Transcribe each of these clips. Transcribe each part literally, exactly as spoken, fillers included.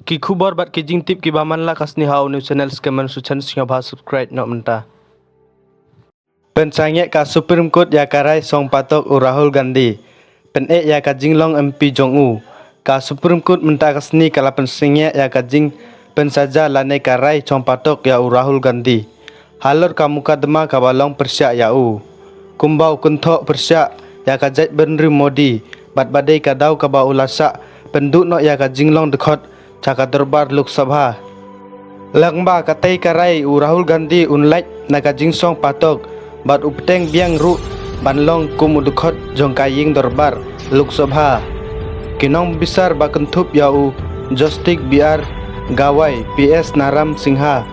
Ki khubor bad ki jingtip kiba man la ka sngi ha u new channel Skemmer Suchan, sngewbha subscribe noh mynta. Pynsangeh ka Supreme Court ïa ka rai song patok u Rahul Gandhi. Pyneh ïa ka jinglong M P jong u. Ka Supreme Court mynta ka sngi ka la pynsangeh ïa ka jingpynsaja lane ka rai song patok ïa u Rahul Gandhi halor ka mukadma kaba long pyrshah ïa u. Kumba u kynthoh pyrshah ïa ka jaitbynriew Modi bad ba dei ka daw kaba u la shah pynduh noh ïa ka jinglong dkhot sha ka dorbar Lok Sabha. Lyngba katei ka rai u Rahul Gandhi un lait na ka jingsong patok bad u bteng biang ruh ban long kum u dkhot jong ka ïing dorbar Lok Sabha. Ki nongbishar ba kynthup ïa u Justice B R Gavai, P S Naram Singha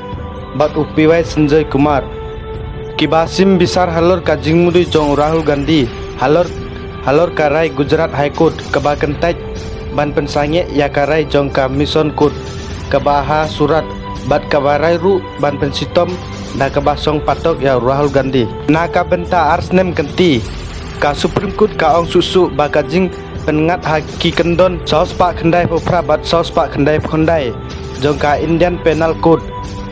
bad u P Y Sanjay Kumar kiba shim bishar halor ka jingmudui jong u Rahul Gandhi halor halor ka rai Gujarat High Court kaba kyntait ban pynsangeh ïa ka rai jong ka Mission Court kaba ha Surat bad kaba rai ruh ban pynshitom da kaba song patok ïa u Rahul Gandhi. Na ka bynta ar snem kynti, ka Supreme Court ka ong shuh shuh ba ka jingpynngat ha ki kyndon saw spah khyndai phew phra bad saw spah khyndai phew khyndai jong ka Indian Penal Code,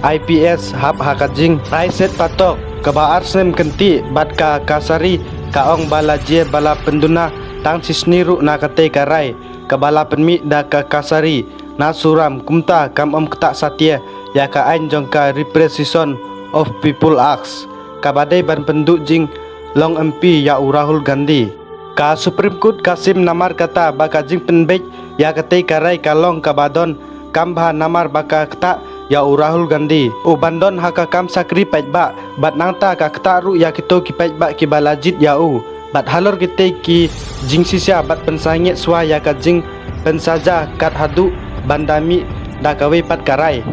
I P S, hap ha ka jingrai set patok kaba ar snem kynti bad ka Kasari ka ong ba la jia ba la pynduna tang shisngi ruh na katei ka rai kaba la pynmih da ka Kasari Nasoram, kumta kam ym ktah satia ïa ka aiñ jong ka Representation of People Act kaba dei ban pynduh jinglong M P ïa u Rahul Gandhi. Ka Supreme Court ka shim namar kata ba ka jingpynbeit ïa katei ka rai ka long kaba don kam bha namar ba ka ktah ïa u Rahul Gandhi u ban don ha ka kam shakri paidbah bad nangta ka ktah ruh ïa kito ki paidbah kiba la jied ïa u. Bad halor kitei ki jingshisha bad pynsangeh shuwa ïa ka jingpynsaja kat haduh ban da mih da kawei pat ka rai.